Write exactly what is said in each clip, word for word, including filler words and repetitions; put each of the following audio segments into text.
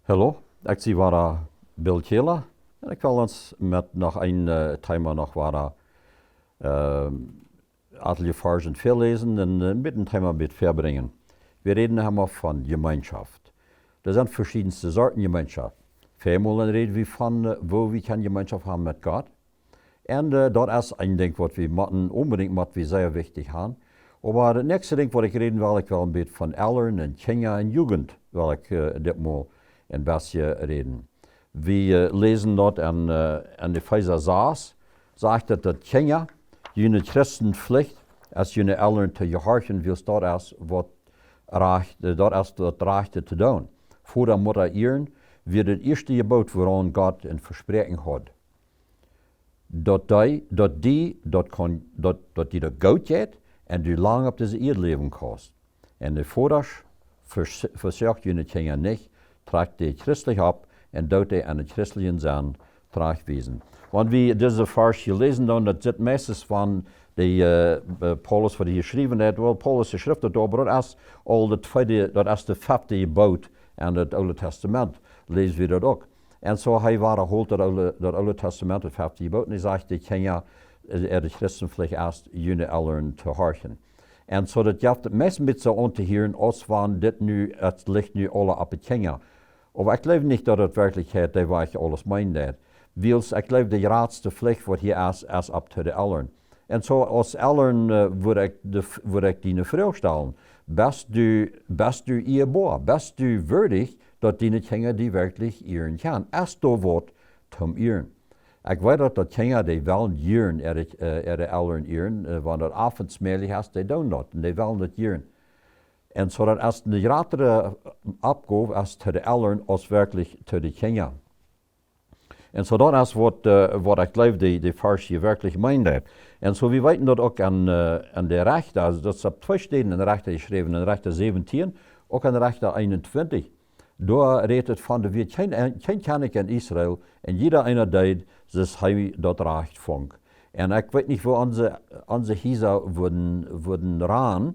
Hallo, ekj sie wada Bill Kjela un ekj well ons met noch een äh, Thema noch wada äh, atelje Varschen väaläsen un äh, met een Thema met väabrinjen. Wie räden emma von Jemeenschoft. Doa sent veschiedenste Sorten Jemeenschoft. Väamol dan räd wie von äh, woo wie kjennen Jemeenschoft haben met Gott. Un äh, daut es een Dinkj waut wie motten, onbedinjt mott wie sea wichtich haben. Oba daut näakjste Dinkj waut ekj räden well, ekj well een bät von Elren un Kjinja un Jugent well ekj äh, dit mol een bät räden. Wie äh, läsen daut en, äh, en Efeesa sas, sajcht et daut Kjinja, june Christenflicht es june Elren to jehorchen, wiels daut es waut rajcht, äh, daut es daut rajchte to doonen. Voda, Mutta ieren, wia daut ieeschte Jeboot wuaraun Gott een Vespräakjen haud. Daut dee, daut die, daut kaun, daut, daut die daut goot jeit un du lang opp dise Ieed läwen kaust. Un de Vodasch, vesoacht june Kjinja nich, trakjt dee christlich opp un doot dee en dän christlichen Senn trajchtwiesen. Wan wie dise Varsch hia läsen, dan daut sitt meistens von de äh, äh, Paulus waut hia jeschräwen haft. Well, Paulus jeschrift daut doa, oba daut es aul daut tweede, daut es daut fefte Jeboot en daut Oole Testament, läsen wie daut uk. Un soo hee wadaholt daut Oole, daut Oole Testament, daut fefte Jeboot, un hee sajcht de Kjinja, äh, äare Christenflicht es, june Elren to horchen. Un soo daut jeft daut meist een bät soo aun to hieren, aus wan dit nu, et licht nu aula opp de Kjinja. Oba ekj jleew nich daut daut werkjlich de Wajch aules meent. Wiels ekj jleew de jratste Flicht waut hia es, es opp to de Elren. Un soo aus Elren äh, wudd ekj de, wudd ekj die ne Froag stalen. Best du, best du ieeboa? Best du wieedich daut diene Kjinja die werkjlich ieren kjennen? Es doa waut toom ieren? Ekj weet daut, daut Kjinja dee wellen jieren äare, äh, äare Elren ieren, äh, wan daut oft mäajlich es, dee doonen daut un dee wellen daut jieren. Un soo daut es ne jratre Oppgow es to de Elren aus werkjlich to de Kjinja. Un soo daut es waut, äh, waut ekj jleew de, de Varsch hia werkjlich meent. Un soo wie weeten daut uk en, äh, en de Rechta, aulsoo daut es opp twee Städen en Rechta jeschräwen, en Rechta säwentieen, uk en Rechta eenuntwintich. Doa rät et von, doa wia kjeen, kjeen Kjennich en Israel, un jieda eena deed soo aus hee daut rajcht funk. Un ekj weet nich woo onse, onse Hiesa wudden, wudden rannen,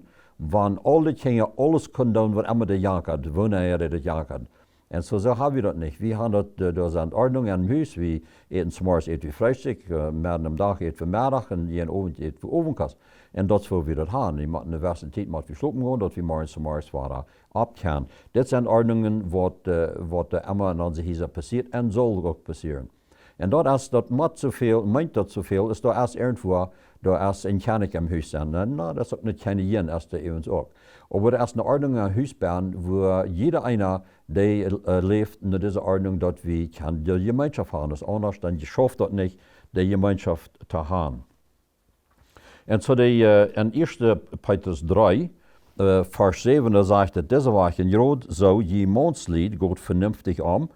wan aule Kjinja aules kunnen doonen waut emma dee jankad, woo nea dee daut jankad. Un soo, soo ha wie daut nich. Wie han daut, äh, doa sent Ordnungen em Hus, wie äten zemorjes, äten wie Freestikj, äh, medden aum Dach äten wie Meddach un jäajen Owent äten wie Owentkost. Un daut es woo wie daut han. Wie motten ne jewesse Tiet mott wie schlopen gonen, daut wie morjens zemorjes wada oppkjennen. Dit sent Ordnungen waut, äh, waut äh, emma en onse Hiesa passieet un saul uk passieren. Un daut es, daut mott soo väl, meent daut soo väl, es doa es irjentwua, doa es een Kjennich em Hus sennen. Na, na, daut es uk nich kjeene Jen, es doa äwens uk. Oba doa es ne Ordnunk em Hus bennen, wua jieda eena, dee äh, läft no dise Ordnunk, daut wie kjennen de Jemeenschoft han. Daut es aundasch, dan jeschauft daut nich, de Jemeenschoft to han. Un soo de, äh, en ieeschte Petrus dree, äh, Varsch säwen, doa sajcht et dise Wajch: Un jrod soo, jie Maunslied, got venenftich om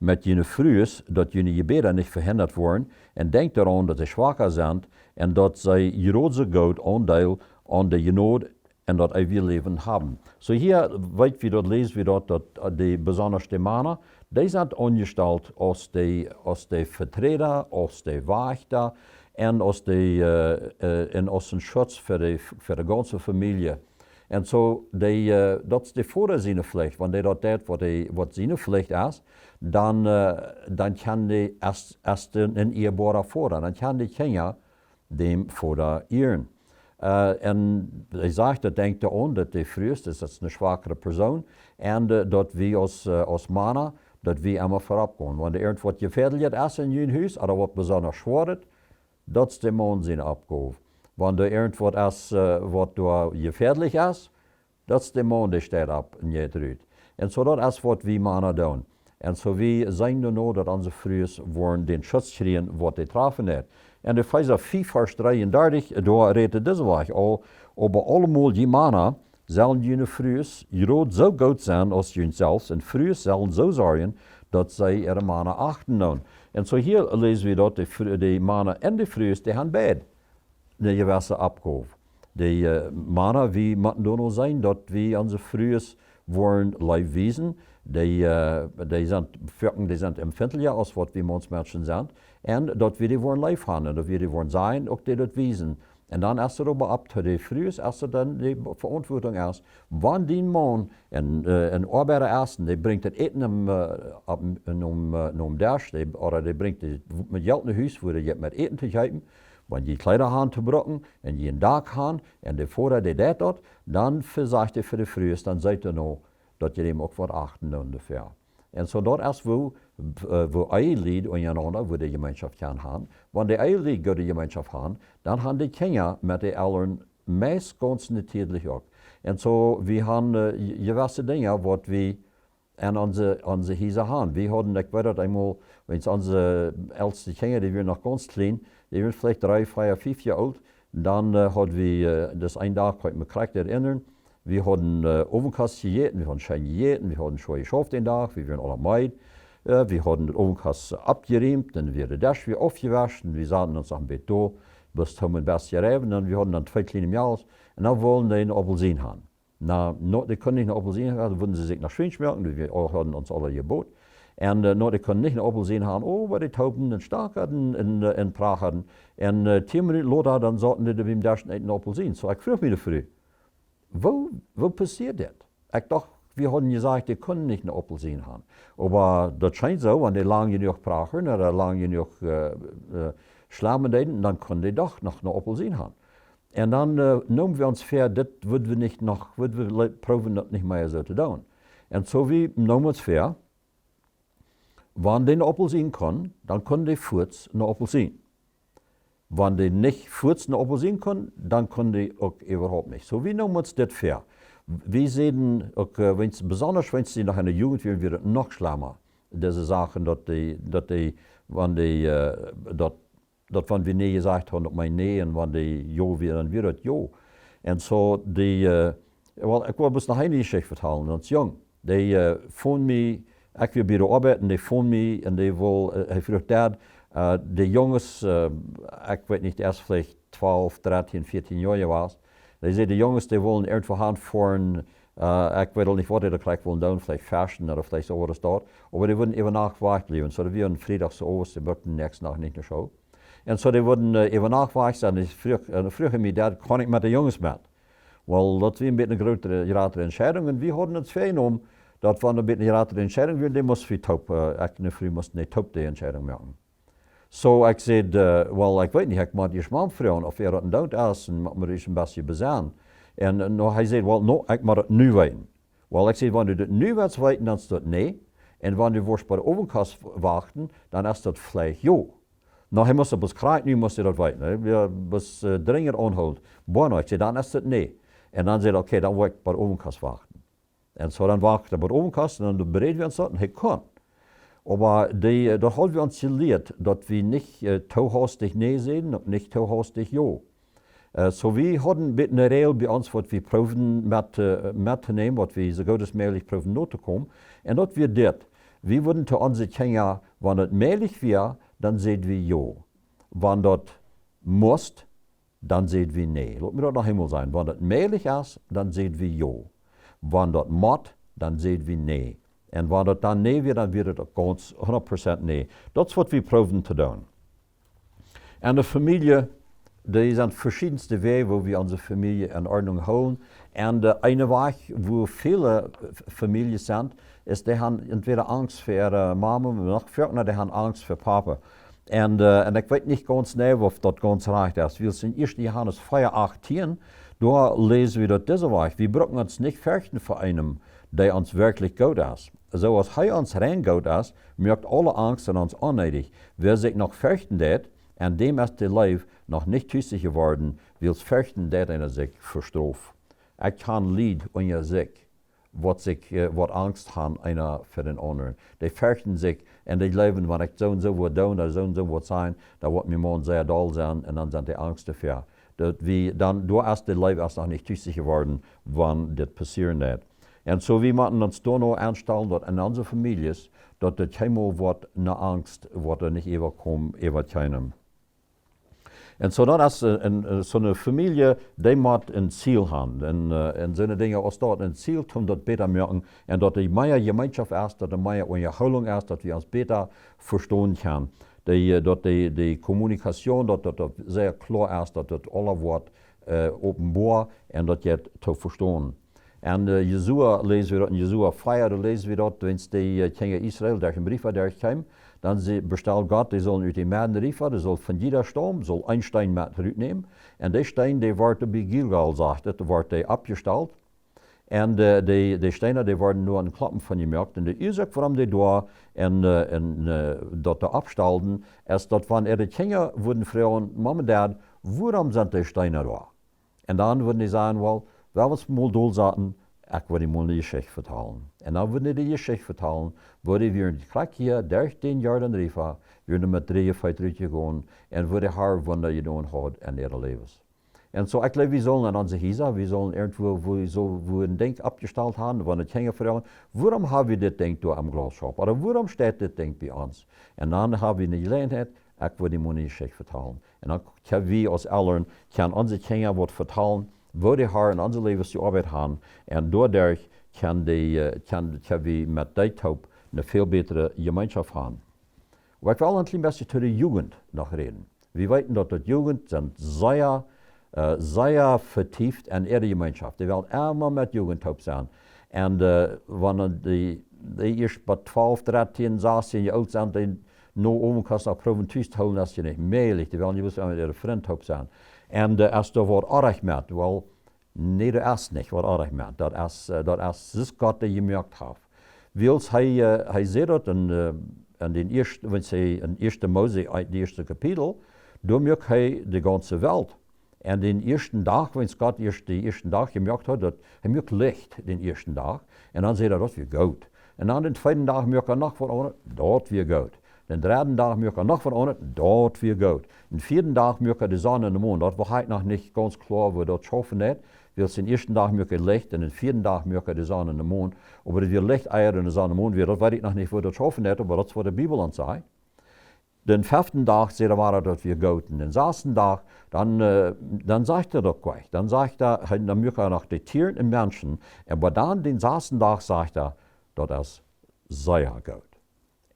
met june Frues, daut june Jebäda nich vehindat woaren, un denkjt doaraun, daut see schwaka sent, un daut see jrod soo goot Aundeel aun de Jnod un daut eewje Läwen haben. Soo hia weet wie daut, läs wie daut, daut äh, de besondasch de Mana, dee sent aunjestalt aus de, aus de Veträda, aus de Wajchta un aus de, äh, äh, un aus een Schutz fa de, fa de gaunze Famielje. Un soo, dee, äh, daut es de Voda siene Flicht, wan dee daut deit waut dee, waut siene Flicht es, dan, äh, dan kjennen dee, es, es dee een ieeboara Voda, dan kjennen de Kjinja däm Voda ieren. Äh, un hee sajcht, daut denkjt doaraun, daut de Frues, daut es ne schwakre Persoon, un äh, daut wie aus, äh, aus Mana, daut wie emma verop gonen. Wan doa irjentwaut jefäadlichet es en jun Hus, ooda waut besondasch schwoaret, daut es de Maun siene Oppgow. Wan doa irjentwaut es, äh, waut doa jefäadlich es, daut es de Maun, dee steit opp un jeit rut. Un soo daut es waut wie Mana doonen. Un soo wie seenen doano, daut onse Frues woaren dän Schutz kjrieen, waut dee trafen haft. En Efeesa fief, Varsch dreeundartich, doa rät et dise Wajch aul: Oba aulemol, jie Mana, sellen june Frues jrod soo goot sennen aus junt selfst, un Frues sellen soo sorjen, daut see äare Mana achten doonen. Un soo hia läs wie daut de Fru-, de Mana un de Frues, dee han beid ne jewesse Oppgow. De äh, Mana, wie motten doano seenen, daut wie onse Frues woaren Leew wiesen. Dee, äh, dee sent, foaken, dee sent empfintlicha aus waut wie Maunsmenschen sent. Un daut wie dee woaren leef han, un daut wie dee woaren sajen, uk dee daut wiesen. Un dan es et oba opp to de Frues, es et dan de Veauntwuatunk es, wan dien Maun een, äh, een Oabeida es, un dee brinjt daut Äten om, äh, opp, om, äh, om Desch, dee, ooda dee brinjt de, met Jelt no Hus, wua dee jeit met Äten to kjeepen, wan jie Kjleeda han to brucken, un jie een Dak han, un de Voda dee deit daut, dan vesajcht hee fa de Frues, dan seet hee no, daut jie däm uk waut achten doonen doafäa. Un soo daut es woo, äh, woo Eelied unjarenaunda, woo de Jemeenschoft kaun han. Wan de Eelied goode Jemeenschoft han, dan han de Kjinja met de Elren meist gaunz natieedlich uk. Un soo, wie han, äh, je-, jewesse Dinja, waut wie en onse, onse Hiesa han. Wie hauden, ekj weet daut eemol, wan onse elste Kjinja, dee wieren noch gaunz kjlien, dee wieren veleicht dree, vea, fief Joa oolt, dan, äh, haud wie, äh, daut een Dach, kaun ekj mie krakjt erinnern, wie hauden, äh, Owentkost jejäten, wie hauden scheen jejäten, wie hauden schwoa jeschauft dän Dach, wie wieren aula meed. Äh, wie hauden daut Owentkost oppjerieemt, un wia de Desch wia aufjewoschen, wie saten ons noch een bät doa, bat Tom een bät jereewen, un wie hauden dan twee kjliene Mejales, un dan wullen dee een Aupelsien han. Na, no, dee kunnen nich een Aupelsien han, dan wudden see sikj noch schwiensch moaken, wie hauden ons aula jebot. Un, äh, no, dee kunnen nich een Aupelsien han, oba dee toopen un stakaden un, äh, un prachaden. Un, äh, tieen Minuten lota, dan sauten dee biem Desch un eeten Aupelsien. Soo, ekj fruach miene Fru, woo, woo passieet dit? Ekj docht, wie hauden jesajcht, dee kunnen nich een Aupelsien han. Oba daut schient soo, wan dee lang jenuach prachden, ooda lang jenuach, äh, äh, schlemmen deeden, dan kunnen dee doch noch een Aupelsien han. Un dan, äh, neemen wie ons väa, dit wudden wie nich noch, wudden wie le-, proowen daut nich mea soo to doonen. Un soo wie neemen ons väa, wan dee een Aupelsien kunn, dan kunn dee fuaz een Aupelsien. Wan dee nich fuaz een Aupelsien kunn, dan kunn dee uk äwahaupt nich. Soo, wie neemen ons dit väa. Wie säden uk, äh, wan, besonda wan dee noch enne Jugent wieren, wia daut noch schlemma. Dise Sachen, daut dee, daut dee, wan dee, äh, daut daut wan wie nä jesajcht hauden, daut meen nä, un wan dee jo wia, dan wia daut jo. Un soo, dee, äh, well, ekj well bloos noch eene Jeschicht vetalen, daut es jung. Dee, äh, funk mie, ekj wia bie de Oabeit, un dee funk mie, un dee wull, äh, hee fruach: Dad, äh, de Junges, äh, ekj weet nich, dee es veleicht twalf, dartieen, vieetieen Joa jewast. Dee säd, de Junges, dee wullen irjentwua han fa een, äh, ekj weet aul nich, waut dee doa krakjt wullen doonen, veleicht feschen ooda veleicht soo waut aus daut. Oba dee wudden äwa Nacht wajch bliewen. Soo, daut wia een Friedach soo owes, dee bruckten dän näakjsten Dach nich no School. Un soo, dee wudden, äh, äwa Nacht wajch sennen. Dee fruach, äh, fruach mie: Dad, kaun ekj met de Junges met? Well, daut wia een bät eene jratre, jratre Entscheidunk. Un wie hauden ons väajenomen, daut wan een bät eene jratre Entscheidunk wia, dan musten wie toop, äh, ekj un de Fru musten dee toop dee Entscheidunk moaken. Soo, ekj säd, äh, well, ekj weet nich, ekj mott ieescht Mam froagen, auf hee daut endoont es, un mott mie ieescht een bät besennen. Un, äh, no, hee säd, well, no, ekj mott daut nu weeten. Well, ekj säd, wan du daut nu west weeten, dan es daut nä. Un wan du woascht bie de Owentkost wachten, dan es daut veleicht jo. No, hee must daut bloos krakjt nu must hee daut weeten. Hee wia bloos, äh, drinjent aunhoolent. Bueno, ekj säd, dan es daut nä. Un dan säd hee, okay, dan woa ekj bie de Owentkost wachten. Un soo, dan wacht hee bie de Owentkost un dan beräd wie ons daut un hee kunn. Oba dee, äh, daut haud wie ons jelieet, daut wie nich, äh, too haustich nä säden un nich too haustich jo. Äh, soo, wie hauden een bät eene Räajel bie ons, waut wie proowden met, äh, mettonämen, waut wie soo goot aus mäajlich proowden notokomen. Un daut wia dit. Wie wudden to onse Kjinja, wan daut mäajlich wia, dan säd wie jo. Wan daut must, dan säd wie nä. Lot mie daut noch eemol sajen. Wan daut mäajlich es, dan säd wie jo. Wan daut mott, dan säd wie nä. Un wan daut dan nä wia, dan wia daut uk gaunz hundat Prozent nä. Daut es, waut wie proowden to doonen. En de Famielje, doa sent veschiedenste Wäaj, woo wie onse Famielje en Ordnunk hoolen. Un de eene Wajch, woo väle F-, Famieljes sent, es, dee han entwäda Angst fa äare Mame, noch foakna, dee han Angst fa Papa. Un, äh, un ekj weet nich gaunz jeneiw, auf daut gaunz rajcht es. Wiels en ieeschte Johanes vea achtieen, doa läsen wie daut dise Wajch: Wie brucken ons nich ferchten fa eenem, dee ons werkjlich goot es. Soo aus hee ons rein goot es, moakt aule Angst en ons onneedich. Wäa sikj noch ferchten deit, aun däm es de Leew noch nich tusich jeworden, wiels ferchten deit eena sikj fa Strof. Ekj kjan Lied unja sikj, waut sikj, äh, waut Angst han, eena fa dän aundren. Dee ferchten sikj un dee jleewen, wan ekj soo un soo woa doonen, ooda soo un soo woa sajen, dan woat mien Maun sea doll sennen, un dan sent dee Angst doafäa. Daut wie, dan, doa es de Leew es noch nich tusich jeworden, wan dit passieren deit. Un soo, wie motten ons doano aunstalen, daut en onse Famieljes, daut daut kjeenmol woat ne Angst, woat doa nich äwakomen, äwa kjeenem. Un soo, daut es, äh, een, äh, soone Famielje, dee mott een Ziel han. Un, äh, un soone Dinja aus daut, een Ziel, om daut bäta moaken. Un daut doa mea Jemeenschoft es, daut doa mea Unjahoolunk es, daut wie ons bäta vestonen kjennen. de, eh, daut de, de Kommunikation, daut daut, daut sea kloa es, daut daut aula woat, eh, openboa un daut jeit to vestonen. En, eh, Josua läsen wie daut en Josua vea, doa läsen wie daut, wan de, eh, Kjinja Israel derch dän Riefa derchkjeemen, dan se-, bestald Gott, dee sullen ut dän Medden Riefa, dee sull von jieda Staum, sull een Steen met rutnämen. Un dee Steen, dee wort bie Gilgal, sajcht et, wort dee oppjestalt. Un, eh, dee, dee Steena, dee worden nu aun Kloppen von jemoakt. Un de Uasoak wuarom dee doa en, eh, en, eh, daut doa oppstalden, es daut wan äare Kjinja wudden froagen: "Mom un Dad, wuarom sent dee Steena doa?" Un dan wudden dee sajen: "Well, wie haben ons mol doljesaut, ekj well die mol eene Jeschicht vetalen." Un dan wudden dee de Jeschicht vetalen, woo dee wieren krakjt hia derch dän Jordan Riefa, wieren met dreeje Feet rutjegonen un woo de Har Wunda jedonen haud en äare Läwes. Un soo, ekj jleew, wie sullen aun onse Hiesa, wie sullen irjentwoo, woo, soo, woo een Dinkj oppjestalt haben, wua de Kjinja froagen: "Wuarom hab wie dit Dinkj doa aum Glausschaup? Ooda wuarom steit dit Dinkj bie ons?" Un dan hab wie eene Jeläajenheit, ekj well die mol eene Jeschicht vetalen. Un dan kjenn wie aus Elren, kjenn onse Kjinja waut vetalen, woo de Har en onse Läwes jeoabeit haft. Un doaderch kjenn dee, eh, kjenn, kjenn wie met dee toop eene väl bätre Jemeenschoft haben. Oba ekj well een kjlien bät to de Jugend noch räden. Wie weeten daut de Jugend sent sea, eh, sea vetieft en äare Jemeenschoft. Dee wellen emma met Jugend toop sennen. Un, eh, wan dee, dee ieescht bie twalf, dartieen, sastieen Joa oolt sent, dee no Owentkost noch proowen tus to hoolen, es je nich mäajlich. Dee wellen je bloos met äare Frind toop sennen. Un, eh, es doa waut oajch met, well, nä, doa es nich waut oajch met. Daut es, eh, daut es, soo aus Gott dee jemoakt haft. Wiels hee, eh, hee sajcht daut en, eh, en dän ieescht-, wan see en ieeschte Mose, eh, daut ieeschte Kapitel, doa muak hee de gaunze Welt. Un dän ieeschten Dach, wan Gott ieescht, dän ieeschten Dach jemoakt haud, daut, hee muak Licht dän ieeschten Dach. Un dan säd hee, daut wia goot. Un dan dän tweeden Dach muak hee noch waut aundret, daut wia goot. Dän dredden Dach muak hee noch waut aundret, daut wia goot. Dän vieeden Dach muak hee de Sonn un de Mon, daut wia uk noch nich gaunz kloa, woo daut schaufen deed. Wiels dän ieeschten Dach muak hee Licht un dän vieeden Dach muak hee de Sonn un de Mon. Oba daut wia Licht, Ieed un de Sonn un de Mon wia, daut weet ekj noch nich, woo daut schaufen deed, oba daut es waut de Bibel ons sajcht. Dän feften Dach säd hee wada, daut wia goot. Un dän sasten Dach, dan, eh, dan sajcht hee daut jlikj. Dan sajcht hee, hee, dan muak hee noch de Tieren un Menschen. Un oba dan dän sasten Dach sajcht hee, daut es sea goot.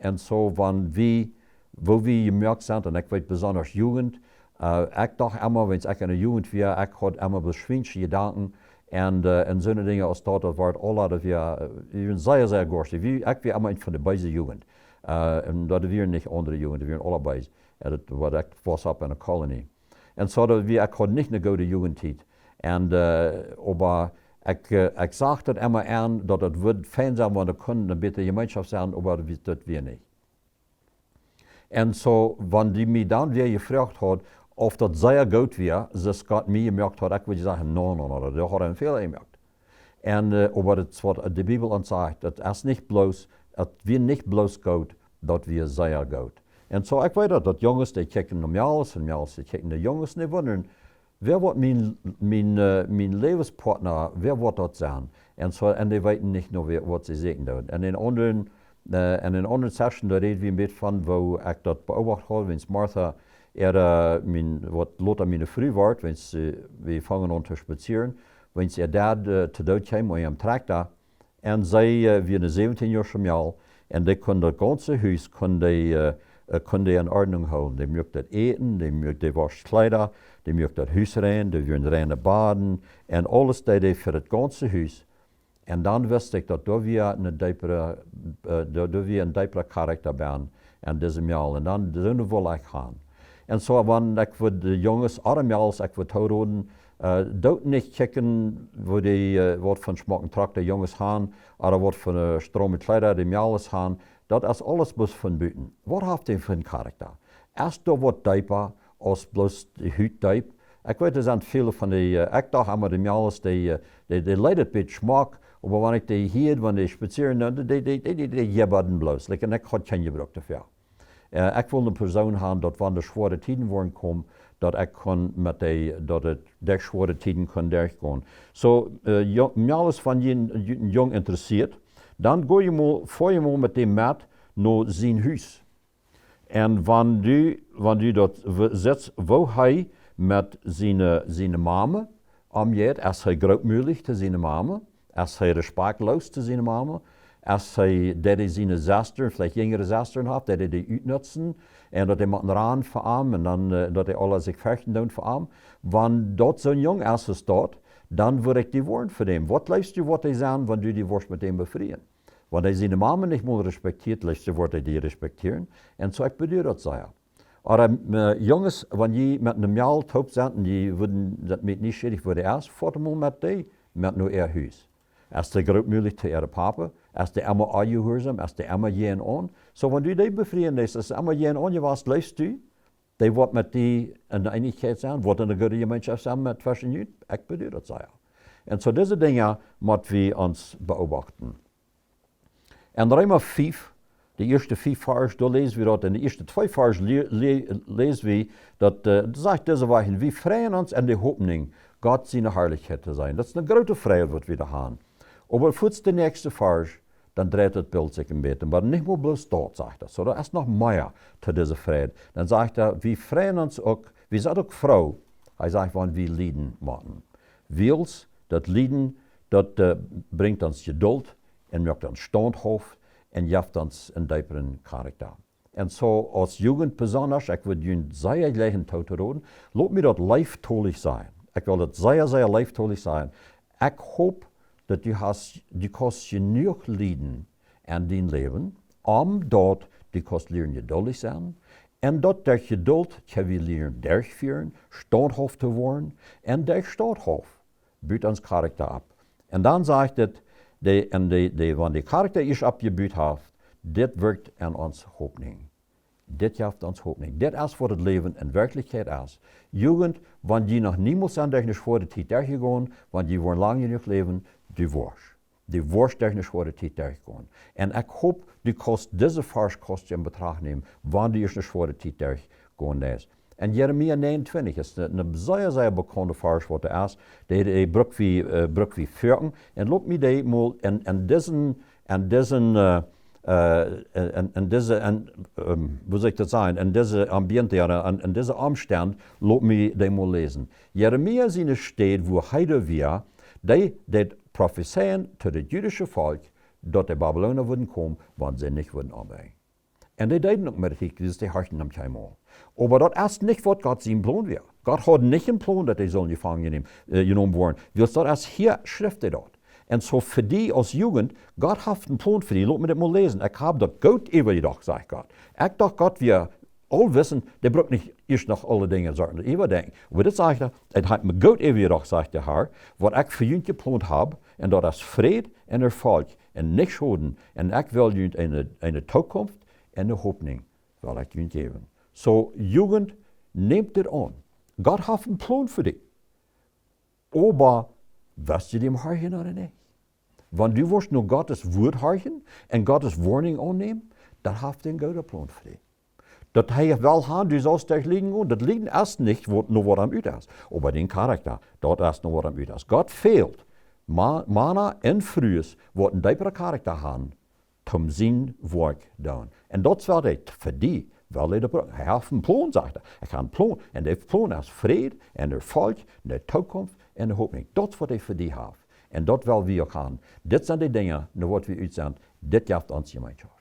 Un soo, wan wie, woo wie jemoakt sent, un ekj weet besonda Jugend, eh, ekj docht emma, wan ekj enne Jugend wia, ekj haud emma beschwenschte Jedanken, un, eh, un soone Dinja aus daut, daut wort aula, daut wia, eh, wie wieren sea, sea goasch. Wie, ekj wia emma eent von de beese Jugend. Eh, un daut wieren nich aundre Jugend, dee wieren aula bees. Eh, daut wia, ekj wos opp enne Kolonie. Un soo, daut wia, ekj haud nich eene goode Jugendtiet. Un, eh, oba ekj, eh, ekj sach daut emma aun, daut et wudd fein sennen, wan wie kunnen eene bätre Jemeenschoft sennen, oba daut wia, daut wia nich. Un soo, wan dee mie dan wada jefroacht haud, auf daut sea goot wia, soo aus Gott mie jemoakt haud, ekj wudd sajen: "No, no, no, doa haft hee een Fäla jemoakt." Un, eh, oba daut es waut de Bibel ons sajcht, daut es nich bloos, daut wia nich bloos goot, daut wia sea goot. Un soo, ekj weet daut, daut Junges, dee kjikjen no Mejales, un Mejales, dee kjikjen no Junges, un dee wundren, wäa woat mien, mien, eh, mien Läwenspartna, wäa woat daut sennen? Un soo, un dee weeten nich no wäa, waut see sieekjen doonen. Un en aundre, eh, en eene aundre Session, doa räd wie een bät von, woo ekj daut beobacht haud, wan Martha, äa, eh, mien, waut lota miene Fru wort, wan see, wie fungen aun to spazieren, wan äa Dad, eh, to Doot kjeem, un am Trakjta, un see, eh, wia een säwentieen Joa Mejal, un dee kunn daut gaunze Hus, kunn dee, eh, eh, kunn dee en Ordnunk hoolen. Dee muak daut Äten, dee muak, dee wosch Kjleeda, dee muak daut Hus rein, dee wieren reine Baden, un aules deed dee fa daut gaunze Hus. Un dan wist ekj, daut doa wia een deepra, eh, doa, doa wia een deepra Karakta bie en dise Mejal. Un dan, dan wull ekj han. Un soo, wan ekj fa de Junges, aule Mejales, ekj wudd toroden, eh, doot nich kjikjen, woo dee, eh, waut fa schmocken Trock de Junges han, ooda waut fa, eh, strome Kjleeda de Mejales han. Daut es aules bloos von buten. Waut haft dee fa een Karakta? Es doa waut deepa aus bloos de Hut deep? Ekj weet, doa sent väle von dee, eh, ekj docht emma, de Mejales, dee, eh, dee, dee leeten een bät schmock, oba wan ekj dee hieed, wan dee spazieren, dan, dee, dee, dee, dee, dee jebbaden bloos. Like, un ekj haud kjeen Jebruck doafäa. Eh, ekj wull eene Persoon han, daut wan de schwoare Tieden wudden komen, daut ekj kunn met dee, daut et derch schwoare Tieden kunn derchgonen. Soo, eh, jo-, Mejales, wan jie een, een Jung interessieet, dan go jie mol, foa jie mol met däm met no sien Hus. Un wan du, wan du daut w-, sitst, woo hee met siene, siene Mame omjeit, es hee grootmuddich to siene Mame, es hee respektloos to siene Mame, Aus hee, daut hee siene Sestren, veleicht jinjre Sestren haft, daut hee dee utnutzen un daut hee met een Ran fa am un dan, äh, daut hee aule sikj ferchten doonen fa am. Wan daut soon Jung es, es daut, dan wudd ekj die woarnen fa däm. Waut leefst du, waut hee sajen, wan du die wurscht met däm befrieen? Wan hee siene Mame nich mol respektieet, leefst du, woat hee die respektieren. Un soo, ekj beduar daut sea. Oba, äh, Junges, wan jie met een Mejal toop sent un jie wudden daut met nie schädich wudden es, foat mol met dee, met no äa Hus. Es dee grootmulich to äare Papa, es dee emma onjehuarsom, es dee emma jäajenaun. Soo, wan du dee befrieen deist, es emma jäajenaun jewast, leefst du, dee woat met die en Eenichkjeit sennen, woat en eene goode Jemeenschoft sennen met tweschen junt, ekj beduar daut sea. Un soo dise Dinja mott wie ons beobachten. En Reema fief, de ieeschte fief Varsch, doa läs wie daut, en de ieeschte twee Varsch le-, le-, läs wie daut, äh, sajcht dise Wajch: Wie freien ons en de Hopninj, Gott siene Harlichkjeit to seenen. Daut es eene groote Freid, waut wie doa haben. Oba fuaz de näakjste Varsch, dan dreit daut Bilt sikj een bät. Oba nich mau bloos daut, sajcht hee. Soo, doa es noch mea to dise Freid. Dan sajcht hee: Wie freien ons uk, wie sent uk froo, hee sajcht, wan wie lieden motten. Wiels daut Lieden, daut, äh, brinjt ons Jeduld un moakt ons staunthauft un jeft ons een deepren Karakta. Un soo aus Jugend besonda, ekj wudd junt sea jleichen too to roden, lot mie daut leeftolich sajen. Ekj well daut sea, sea leeftolich sajen. Ekj hop, daut du hast, du kaust jenuach lieden en dien Läwen, om daut du kaust lieren jeduldich sennen, un daut derch Jeduld kjenn wie lieren derchfieren, staunthauft to woaren, un derch staunthauft but ons Karakta opp. Un dan sajcht et, de, un de, de, wan de Karakta es oppjebut haft, dit wirkjt en ons Hopninj. Dit jeft ons Hopninj. Dit es, waut daut Läwen en Werkjlichkjeit es. Jugend, wan jie noch niemols sent derch eene schwoare Tiet derchjegonen, wan jie woaren lang jenuach läwen, du woascht. Du woascht derch eene schwoare Tiet derchgonen. Un ekj hop, du kaust dise Varsch kaust du en Betracht nämen, wan du derch eene schwoare Tiet derchgonen deist. En Jeremia 29 es een, een sea, sea bekaunda Varsch, waut doa es. Dee, dee bruck wie, äh, bruck wie foaken. Un lot mie dee mol en, en disen, en disen, äh, äh, en, en dise, en, ähm, woo saul ekj daut sajen, en dise Ambiente, jo, en, en dise Omstend, lot mie dee mol läsen. Jeremia siene Städ, wua hee doa wia, dee deed profezeien to daut jüdische Volkj, daut de Babylona wudden komen, wan see nich wudden ombrinjen. Un dee deeden uk met de Tiet, dis dee horchten am kjeenmol. Oba daut es nich, waut Gott sien Plon wia. Gott haud nich een Plon, daut dee sullen jefangen jenem-, äh, jenomen woaren. Wiels daut es hia, schrift hee daut. Un soo fa die aus Jugend, Gott haft een Plon fa die. Lot mie daut mol läsen. Ekj hab daut goot äwajedocht, sajcht Gott. Ekj docht, Gott wia aulwissend, dee brukt nich ieescht noch aule Dinja Sorjen äwadenkjen. Oba dit sajcht hee, et haft mie goot äwajedocht, sajcht de Herr, waut ekj fa junt jeplont hab, un daut es Fräd un Erfolg un nich Schoden. Un ekj well junt eene, eene Tookunft un eene Hopninj well ekj junt jäwen. Soo, Jugend, nämt dit aun. Gott haft een Plon fa die. Oba woascht du däm horchen ooda nich? Wan du woascht no Gott sien Wort horchen un Gott siene Woarnunk aunnämen, dan haft hee een gooden Plon fa die. Daut hee well haben, du saust derch Lieden gonen. Daut Lieden es nich, waut, no waut am ut es. Oba dien Karakta, daut es, no waut am ut es. Gott fält Ma-, Mana un Frues, waut een deepren Karakta haben, toom sien Woakj doonen. Un daut es waut hee fa die well, hee daut brukt. Hee haft een Plon, sajcht hee. Ekj hab een Plon. Un de Plon es Fräd un Erfolg, eene Tookunft un eene Hopninj. Daut es waut hee fa die haft. Un daut well wie uk haben. Dit sent de Dinja, no waut wie ut sent. Dit jeft ons Jemeenschoft.